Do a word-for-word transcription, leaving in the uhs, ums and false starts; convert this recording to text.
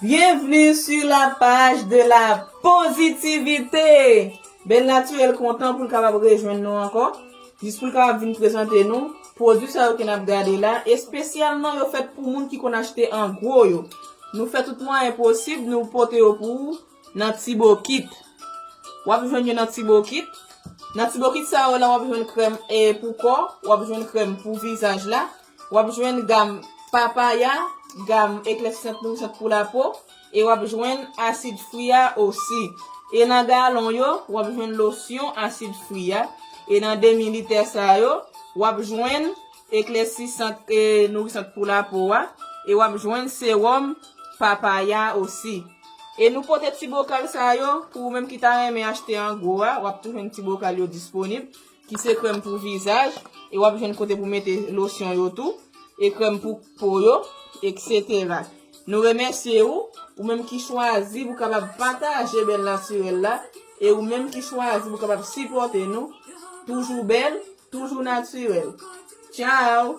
Bienvenue sur la page de la positivité. Bèl Natirèl kontan pou l kapab rejwenn nou ankò, jis pou l kapab vin prezante nou pwodui sa yo ke n ap gade la, espesyalman yo fèt pou moun ki konn achte an gwo yo. Nou fè tout mwayen posib, nou pote yo pou ou nan ti bokit. W ap jwenn yo nan ti bokit. Nan ti bokit sa yo la, w ap jwenn krèm e pou kò, w ap jwenn krèm pou vizaj la, w ap jwenn gam papaya, gam eklèsisant nourisant pou lapo, e w ap jwenn asid fwi a osi. E nan galon yo, w ap jwenn losyon asid fwi a. E nan demi litè sa yo, w ap jwenn eklèsisant e nourisant pou lapo a. E w ap jwenn sewòm papaya osi. E nou pote ti bokal sa yo pou ou menm ki ta renmen achte an gwo a, w ap tou jwenn ti bokal yo disponib, ki se krèm pou vizaj, e w ap jwenn kote pou mete losyon yo tou, e krèm pou po yo, etsetera. Nou remèsye ou, ou menm ki chwazi pou kapab pataje Bèl Natirèl la, e ou menm ki chwazi pou kapab sipòte nou, toujou bèl, toujou natirèl. Tchao!